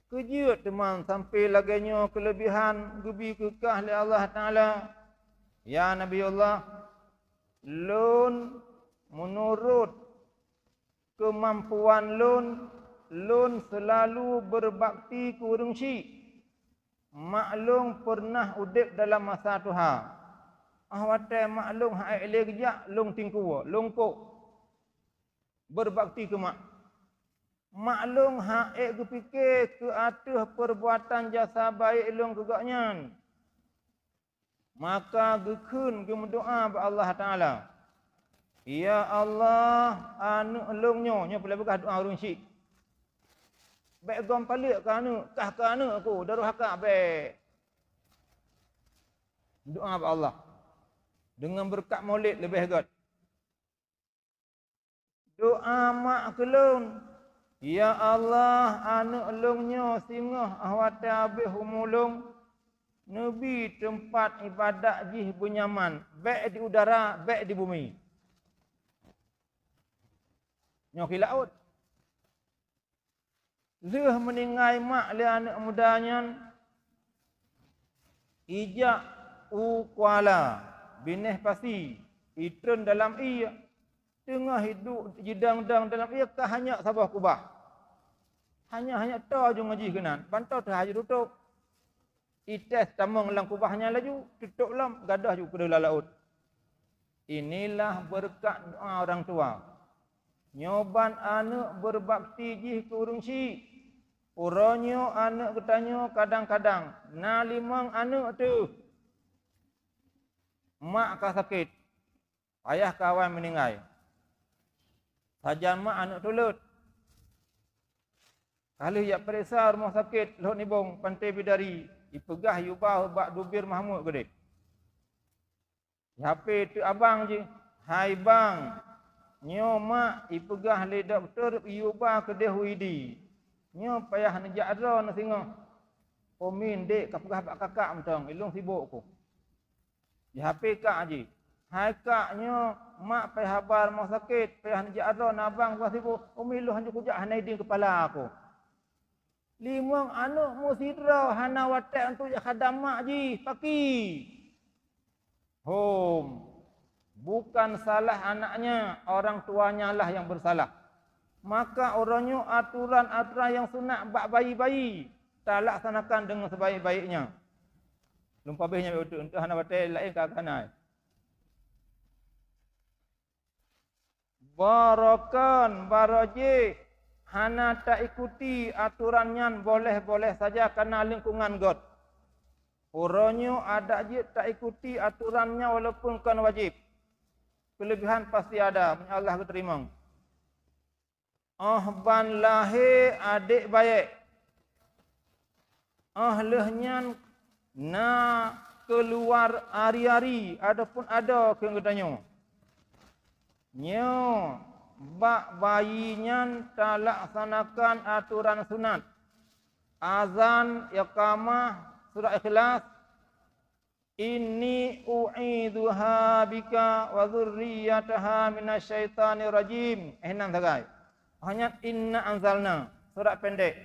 Keujeuet teuma sampoe lagée nyoe keuleubehan geubi keu kah lé Allah Taala, ya Nabiullah. Lôn, meunurot keumampuan lôn, lôn seulalu beubakti keu ureuëng chik. Mak lôn peureunah udeb dalam masa tuha. Óh watée mak lôn ha'ék lé geujak, lôn tingkue, lôn kok. Beubakti keu mak. Mak lôn ha'ék geupike keu ateueh peurbuatan jasa baék lôn keu gobnyan. Maka geukheun geumeudoá bak Allah Taala, 'Ya Allah, aneuëk lôn nyoe,'" nyoe peureulée peugah doá ureuëng chik. "Bék gob paleuek keu aneuëk, kah keu aneuëk aku, darah haka bék." Doá bak Allah deungon beureukat mulod leubeh gét. Doá mak keu lôn, "Ya Allah, aneuëk lôn nyoe singoh óh watée habéh umu lôn, neubi teumpat iébadat jih beunyaman, bék di udara, bék di bumi." Nyoe keu laôt. Lheueh meuninggai mak lé aneuëk muda nyan, ijak u kuala, binéh pasi, itreun dalam ié, Teungoh hidup jidang-dang dalam ie ka hanyok saboh kubah. Hanyok-hanyok toe ju ngaji keunan, ban toe teuhah ju tutôp. Ités tamong lam kubah nyan laju, tutôp lom, gadôh ju keudeh lam laôt. Inilah beureukat doa orang tua. Nyoe ban aneuëk beureubakti jih keu ureuëng syik. Uroe nyoe aneuëk geutanyoe kadang-kadang na limong aneuëk teuh. Mak ka sakét, ayah ka awai meuninggai. Sajan mak aneuëk tuleuet. Ka lheueh jak peuriksa rumoh sakét Lhot Nibong, Panté Bidari, ipeugah yue ba bak Dubir Mahmud keudeh. Ihapé teuk abang jih, "Hai bang, nyoe mak ipeugah lé dokto yue ba keudeh u Idi. Nyoe payah neujak droe neuh singoh." "Umi, ndék, kapeugah bak kakak mantong, ilôn sibôk ku." Ihapé kak jih, "Hai kak, nyoe mak payah haba rumoh sakét, payah neujak droe neuh abang, bah sibôk." "Umi, lôn hanjeuet kujak, hana idin keupala ku." Limong aneuëk meusidroe hana watée untuk jak khadam mak jih, paki. Hom, bukan salah anaknya, orang tuanya lah yang bersalah. Maka uroe nyoe aturan-aturan nyang sunat bak bayi-bayi talaksanakan deungon sebaik-baiknya. Lôn pabeh nyan beutôi, untuk hana watée laén ka keuhai. Barokon, barojéh, hana taikuti aturan nyan boleh-boleh saja kareuna lingkungan göt. Uroe nyoe adak jeuet taikuti aturan nyan walaupun kon wajéb. Keuleubiehan pasti ada, meunyoe Allah geuteurimong. Óh ban lahé adék bayée, óh lheueh nyan na keuluwar ari-ari ataupun adoe keu geutanyoe. Nyoe bak bayi nyan talaksanakan aturan sunat, azan, iqamah, surat Ikhlas, "Inni u'idzuha bika wa dzurriyyataha minasy syaithanir rajim." Eh, nyan sagai. Hanya "Inna anzalna", surat pendek.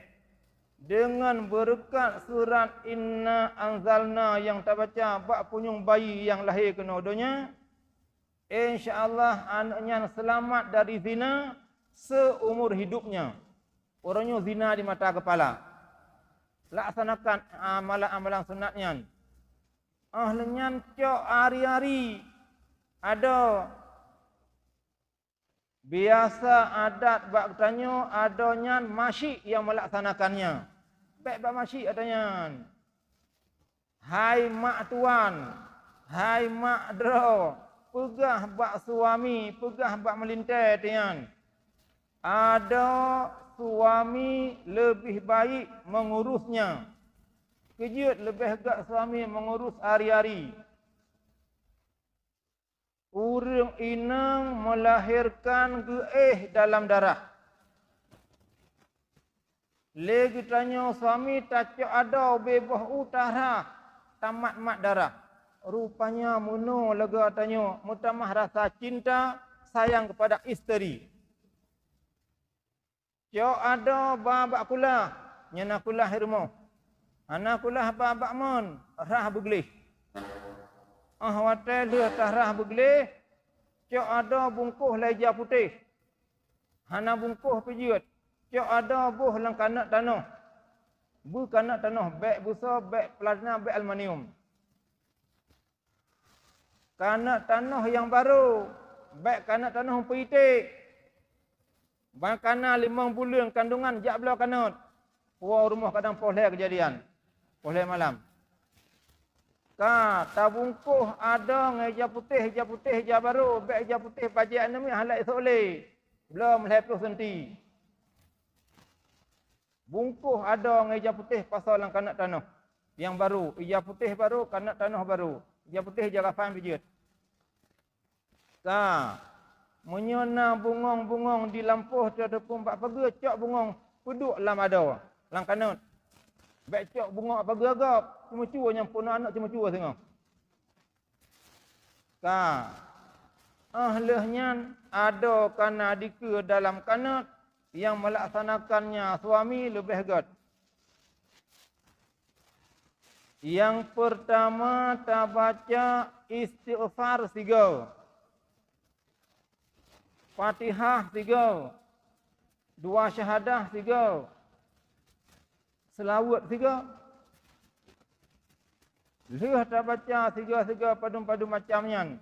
Deungon beureukat surat "Inna anzalna" nyang tabaca bak punyueng bayi nyang lahé keunoe donya, insya Allah aneuëk nyan seulamat dari zina seumur hidupnya. Uroe nyoe zina di mata keupala. Laksanakan amalan-amalan sunat nyan. Óh lheueh nyan cok ari-ari adoe. Biasa adat bak geutanyoe adoe nyan masyik nyang melaksanakannya. Bék bak masyik adoe nyan. Hai mak tuan, hai mak droe, peugah bak suami, peugah bak meulintée tian. Adoe suami leubeh baik meungurusnya. Keujeuet leubeh gét suami meungurus ari-ari. Ureuëng inong meulahérkan geuéh dalam darah. Lé geutanyoe suami tacok adoe ubé boh u tarhah tamat-mat darah. Rupanya meunoe lagée tanyoe meutamah rasa cinta sayang kepada isteri. Cok adoe ba bak kulah, nyan na kulah di rumoh. Hana kulah ba bak mon, rhah beugleh. Óh watée lheueh tarhah beugleh, cok adoe bungkôh lam ija putéh. Hana bungkôh pih jeuet, cok adoe boh lam kanét tanoh. Beu kanét tanoh bék beusoe, bék platina, bék aluminium. Kanét tanoh nyang barô, bék kanét tanoh peuiték. Ban kana limong buleuen kandungan jak bloe kanét. Woe rumoh kadang poh lhée keujadian, poh lhée malam. Ka tabungkôh adoe ngon ija putéh, ija putéh ija barô, bék ija putéh bajée aneuk miet hana lé sôk lé, bloe lhée ploh senti. Bungkôh adoe ngon ija putéh pasoe lam kanét tanoh nyang barô, ija putéh barô, kanét tanoh barô, ija putéh ija kafan pih jeuet. Ka, meunyoe na bungöng-bungöng di lampôh teuteupông bak pageue, cok bungöng peuduek lam adoe, lam kanét. Bék cok bungöng bak pageue gob, ceumeucue nyang peunoh aneuk ceumeucue singoh. Ka, óh lheueh nyan adoe kana dikeue dalam kanét nyang meulaksanakannya suami leubeh gét. Nyang peurtama tabaca istighfar sigoe. Fatihah sigoe, dua syahadah sigoe, seulaweuet sigoe. Lheueh tabaca sigoe-sigoe padum-padum macam nyan,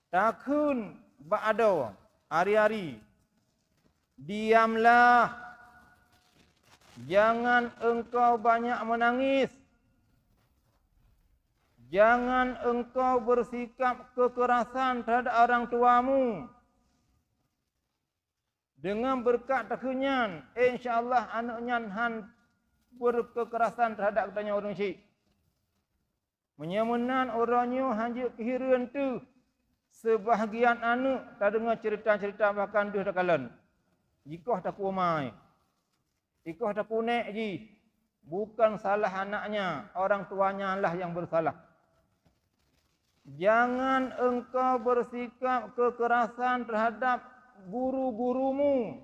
takheun bak adoe ari-ari, "Diamlah! Jangan engkau banyak menangis! Jangan engkau bersikap kekerasan terhadap orang tuamu!" Deungon beureukat takheun nyan, insya Allah aneuëk nyan hán beukeukeurasan terhadap geutanyoe ureuëng syik. Meunyoe meunan uroe nyoe hán jeuet keuhireuen teuh, seubahgian aneuëk tadeungoe ceurita-ceurita bahkan deuh takalon. Jikoh takueu ma, jikoh takueu nék jih, bukan salah anaknya, orang tuanya lah yang bersalah. Jangan engkau bersikap kekerasan terhadap guru-gurumu.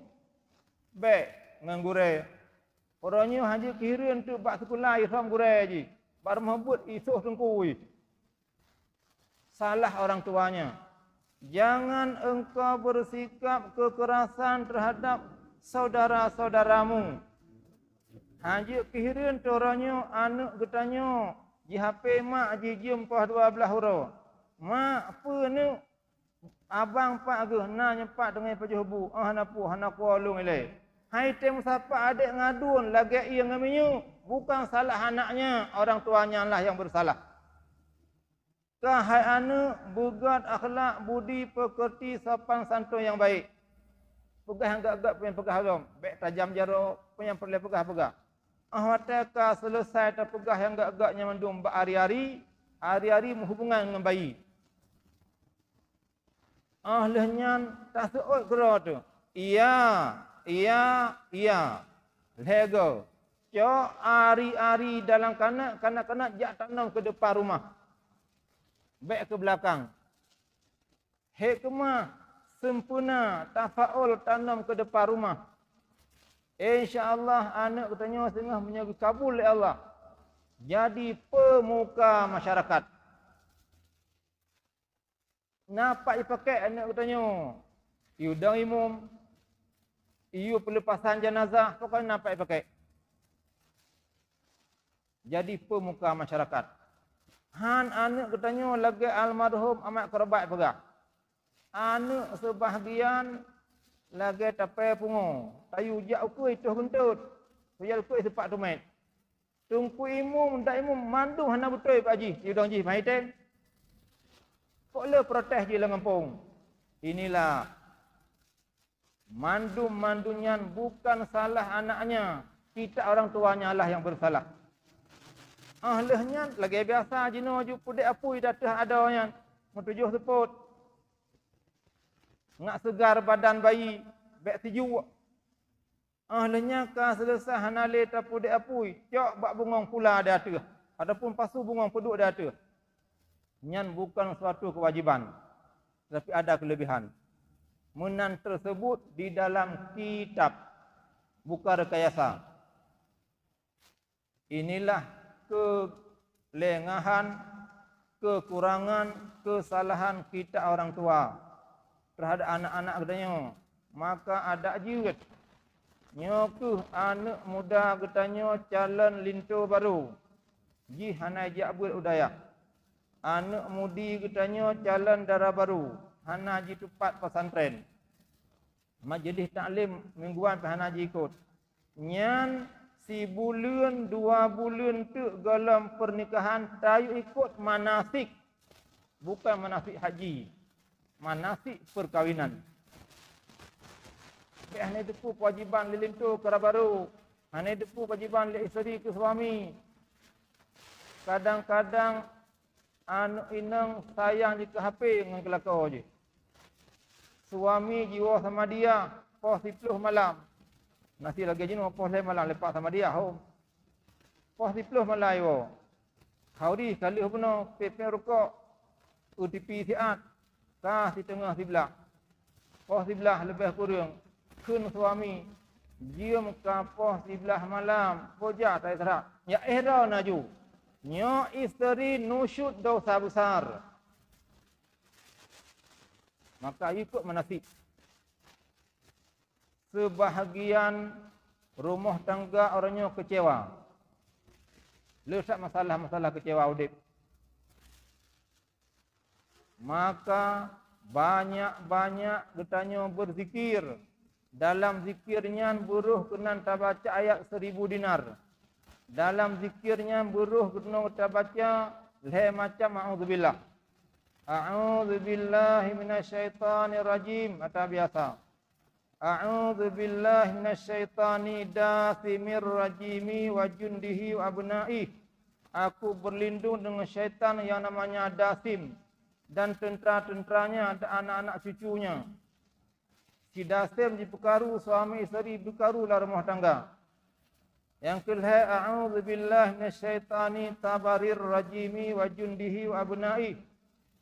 Bék ngon gurée. Uroe nyoe hán jeuet keuhireuen teuh bak sikula jih lom gurée jih, bak rumoh beuet jih teungku jih. Salah orang tuanya. Jangan engkau bersikap kekerasan terhadap saudara-saudaramu. Hán jeuet keuhireuen teuh uroe nyoe aneuëk geutanyoe jihapé mak jih jeuem poh dua blaih uroe. "Mak, peue neuk?" "Abang, pak geuh na nyeupak teungoh pajoh bu, oh hana peue, hana kuwoe lôn ilée." Hai tém sapat adék ngadun lagée ié ngon minyeuk, bukan salah anaknya, orang tuanya lah yang bersalah. Ka hai aneuëk, beugét akhlak, budi, peukeurti, sopan santun nyang baik. Peugah nyang gét-gét peue nyang peugah lom, bék tajam jaroe, peue nyang peureulée peugah, peugah. Óh watée ka seuleusai tapeugah nyang gét-gét nyan mandum bak ari-ari, ari-ari meuhubungan ngon bayi. Óh lheueh nyan taseuôt keudroe teuh, "Iya, iya, iya." Lhée goe, cok ari-ari dalam kanét, kanét-kanét jak tanom keu depan rumah, bék keu beulakang. Hikmah seumpuna tafaul tanom keu depan rumah. Insya Allah aneuëk geutanyoe singoh meunyoe geukabul lé Allah jadi peumuka masyarakat. Na pat jipakék aneuëk geutanyoe, yue dong imum, yue peuleupasan janazah, pokoknya na pat jipakék. Jadi peumuka masyarakat. Hán aneuëk geutanyoe lagée almarhum Amat Korbat peugah, aneuëk seubahgian lagée tapée pungoe, tayue jak ukeue toh geuntot, tayue ukeue seupak teumét. Teungku imum, dak imum, mandum hana beutôi bak jih, sidong jih meuhai tém. Kok le protes jih lam gampông? Inilah, mandum-mandum nyan bukan salah anaknya, kita orang tuanya lah yang bersalah. Ah lheueh nyan lagée biasa jinoe ju peudek apui di ateueh adoe nyan, meutujoh seupôt. Ngat seugar badan bayi, bék sijuek. Ah lheueh nyan ka seuleusoe hana lé tapeudek apui, cok bak bungong pula di ateueh, ataupun pasu bungong peuduek di ateueh. Nyan bukan suatu kewajiban, tapi ada kelebihan. Meunan tersebut di dalam kitab, bukan rekayasa. Inilah keulengahan, keukurangan, keusalahan kita orang tua terhadap anak-anak geutanyoe. Maka adak jeuet, nyoe kheueh aneuëk muda geutanyoe calon linto barô, jih hana jak beuet u dayah. Aneuëk mudi geutanyoe calon dara barô, hana jitupat pesantren. Majelis taklim mingguan pih hana jiikot. Nyan sibuleuen dua buleuen teuk gohlom pernikahan tayue ikot manasik, bukan manasik haji, manasik perkawinan. Bék hana teupeu kewajiban lé linto keu dara barô, hana teupeu kewajiban lé isteri keu suami. Kadang-kadang aneuëk inong sayang jih keu H P ngon keu lakoe jih. Suami jiwoe samadiyah poh siplôh malam. Nasi lagée jinoe poh lhée malam lepak samadiyah hom. Poh siplôh malam jiwoe. Khauri ka lheueh bunoe pép-pép rukok, U T P siat, ka siteungoh siblaih. Poh siblaih leubeh kureueng, kheun suami, jeuem ka poh siblaih malam, bojah taisrat. Ya éh droe laju. Nyoe isteri nusyut dosa besar. Maka ikut manasik. Sebahagian rumoh tangga ureuëng nyoe keucewa. Le that masalah-masalah keucewa udeb. Maka banyak-banyak geutanyoe beuzikir. Dalam zikir nyan beurôh keunan tabaca ayat seribu dinar. Dalam zikir nyan beurôh keunan tabaca lhée macam a'udzubillah. A'udzubillahi minasyaitonirrajim. Ata biasa. A'udzubillahi minasyaitonir dasimir rajimi wa jundihi wa abnaih. Aku berlindung dengan syaitan yang namanya Dasim dan tentara-tentaranya dan anak-anak cucunya. Si Dasim jipeukaru suami isteri, beukaru lam rumoh tangga. Nyang keulhée, a'udzubillahi minasyaitonir tabarir rajimi wa jundihi wa abnaih.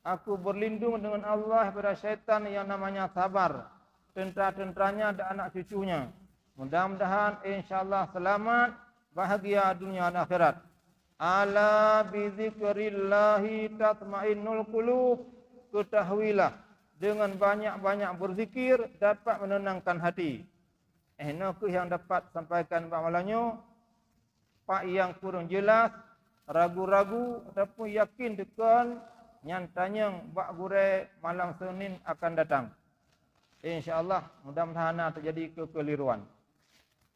Aku berlindung dengan Allah daripada syaitan yang namanya Sabar, tentara-tentaranya dan anak cucunya. Mudah-mudahan, insya Allah, selamat, bahagia dunia dan akhirat. Ala bizikrillahi tatmainnul qulub. Ketahuilah, dengan banyak-banyak berzikir dapat menenangkan hati. Eh, nyoe kheueh nyang dapat sampaikan bak malam nyoe. Bak nyang kureueng jeulaih, ragu-ragu ataupun yakin teukon, nyan tanyong bak gurée malam Senin akan datang. Insya Allah, mudah-mudahan hana teujadi keukeliruan.